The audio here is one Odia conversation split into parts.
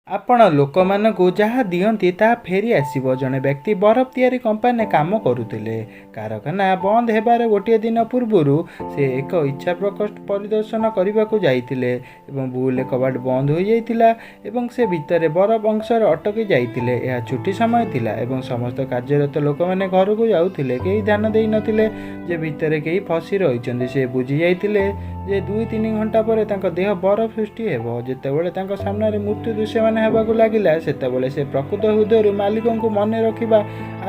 ଆପଣ ଲୋକମାନଙ୍କୁ ଯାହା ଦିଅନ୍ତି, ତାହା ଫେରି ଆସିବ। ଜଣେ ବ୍ୟକ୍ତି ବରଫ ତିଆରି କମ୍ପାନୀରେ କାମ କରୁଥିଲେ। କାରଖାନା ବନ୍ଦ ହେବାର ଗୋଟିଏ ଦିନ ପୂର୍ବରୁ ସେ ଏକ ଇଚ୍ଛା ପ୍ରକୋଷ୍ଠ ପରିଦର୍ଶନ କରିବାକୁ ଯାଇଥିଲେ ଏବଂ ଭୁଲରେ କବାଟ ବନ୍ଦ ହୋଇଯାଇଥିଲା ଏବଂ ସେ ଭିତରେ ବରଫ ଅଂଶରେ ଅଟକି ଯାଇଥିଲେ। ଏହା ଛୁଟି ସମୟ ଥିଲା ଏବଂ ସମସ୍ତ କାର୍ଯ୍ୟରତ ଲୋକମାନେ ଘରକୁ ଯାଉଥିଲେ। କେହି ଧ୍ୟାନ ଦେଇନଥିଲେ ଯେ ଭିତରେ କେହି ଫସି ରହିଛନ୍ତି। ସେ ବୁଝି ଯାଇଥିଲେ ଯେ 2-3 ଘଣ୍ଟା ପରେ ତାଙ୍କ ଦେହ ବରଫ ସୃଷ୍ଟି ହେବ। ଯେତେବେଳେ ତାଙ୍କ ସାମ୍ନାରେ ମୃତ୍ୟୁ ଦୃଶ୍ୟମାନ ହେବାକୁ ଲାଗିଲା, ସେତେବେଳେ ସେ ପ୍ରକୃତ ହୃଦୟରୁ ମାଲିକଙ୍କୁ ମନେ ରଖିବା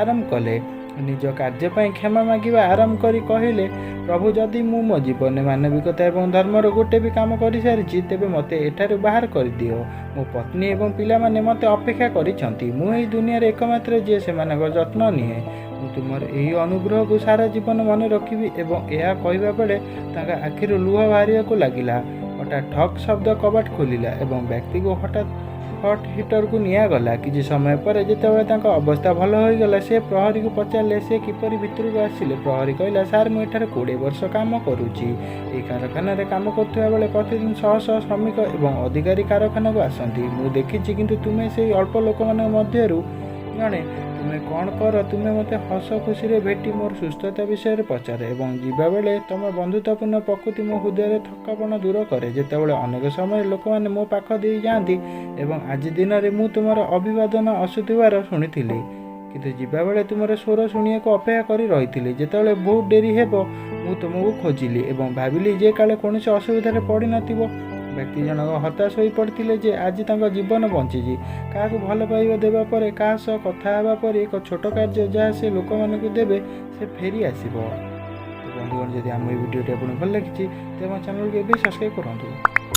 ଆରମ୍ଭ କଲେ। ନିଜ କାର୍ଯ୍ୟ ପାଇଁ କ୍ଷମା ମାଗିବା ଆରମ୍ଭ କରି କହିଲେ, "ପ୍ରଭୁ, ଯଦି ମୁଁ ମୋ ଜୀବନରେ ମାନବିକତା ଏବଂ ଧର୍ମର ଗୋଟେ ବି କାମ କରିସାରିଛି, ତେବେ ମୋତେ ଏଠାରୁ ବାହାର କରିଦିଅ। ମୋ ପତ୍ନୀ ଏବଂ ପିଲାମାନେ ମୋତେ ଅପେକ୍ଷା କରିଛନ୍ତି। ମୁଁ ଏହି ଦୁନିଆରେ ଏକମାତ୍ର ଯିଏ ସେମାନଙ୍କର ଯତ୍ନ ନିଏ। ମୁଁ ତୁମର ଏହି ଅନୁଗ୍ରହକୁ ସାରା ଜୀବନ ମନେ ରଖିବି।" ଏବଂ ଏହା କହିବା ବେଳେ ତାଙ୍କ ଆଖିରୁ ଲୁହ ବାହାରିବାକୁ ଲାଗିଲା। ହଠାତ୍ ଠକ୍ ଶବ୍ଦ, କବାଟ ଖୋଲିଲା ଏବଂ ବ୍ୟକ୍ତିକୁ ହଠାତ୍ ହଟ୍ ହିଟରକୁ ନିଆଗଲା। କିଛି ସମୟ ପରେ ଯେତେବେଳେ ତାଙ୍କ ଅବସ୍ଥା ଭଲ ହୋଇଗଲା, ସେ ପ୍ରହରୀକୁ ପଚାରିଲେ ସେ କିପରି ଭିତରକୁ ଆସିଲେ। ପ୍ରହରୀ କହିଲା, "ସାର୍, ମୁଁ ଏଠାରେ 20 ବର୍ଷ କାମ କରୁଛି। ଏହି କାରଖାନାରେ କାମ କରୁଥିବା ବେଳେ ପ୍ରତିଦିନ ଶହ ଶହ ଶ୍ରମିକ ଏବଂ ଅଧିକାରୀ କାରଖାନାକୁ ଆସନ୍ତି, ମୁଁ ଦେଖିଛି। କିନ୍ତୁ ତୁମେ ସେଇ ଅଳ୍ପ ଲୋକମାନଙ୍କ ମଧ୍ୟରୁ ଜଣେ। ତୁମେ କ'ଣ କର? ତୁମେ ମୋତେ ହସ ଖୁସିରେ ଭେଟି ମୋର ସୁସ୍ଥତା ବିଷୟରେ ପଚାର ଏବଂ ଯିବାବେଳେ ତୁମ ବନ୍ଧୁତ୍ୱପୂର୍ଣ୍ଣ ପ୍ରକୃତି ମୋ ହୃଦୟରେ ଥକାପଣ ଦୂର କରେ। ଯେତେବେଳେ ଅନେକ ସମୟରେ ଲୋକମାନେ ମୋ ପାଖ ଦେଇ ଯାଆନ୍ତି ଏବଂ ଆଜି ଦିନରେ ମୁଁ ତୁମର ଅଭିବାଦନ ଆସୁଥିବାର ଶୁଣିଥିଲି, କିନ୍ତୁ ଯିବାବେଳେ ତୁମର ସ୍ୱର ଶୁଣିବାକୁ ଅପେକ୍ଷା କରି ରହିଥିଲି। ଯେତେବେଳେ ବହୁତ ଡେରି ହେବ, ମୁଁ ତୁମକୁ ଖୋଜିଲି ଏବଂ ଭାବିଲି ଯେ କାଳେ କୌଣସି ଅସୁବିଧାରେ ପଡ଼ିନଥିବ।" ବ୍ୟକ୍ତି ଜଣକ ହତାଶ ହୋଇପଡ଼ିଥିଲେ ଯେ ଆଜି ତାଙ୍କ ଜୀବନ ବଞ୍ଚିଛି। କାହାକୁ ଭଲ ପାଇବା ଦେବା ପରେ, କାହା ସହ କଥା ହେବା ପରି ଏକ ଛୋଟ କାର୍ଯ୍ୟ ଯାହା ସେ ଲୋକମାନଙ୍କୁ ଦେବେ, ସେ ଫେରି ଆସିବ। ତ ବନ୍ଧୁଗଣ, ଯଦି ଆମ ଏହି ଭିଡ଼ିଓଟି ଆପଣଙ୍କୁ ଭଲ ଲାଗିଛି, ତେବେ ଆମ ଚ୍ୟାନେଲକୁ ଏବେ ସବସ୍କ୍ରାଇବ୍ କରନ୍ତୁ।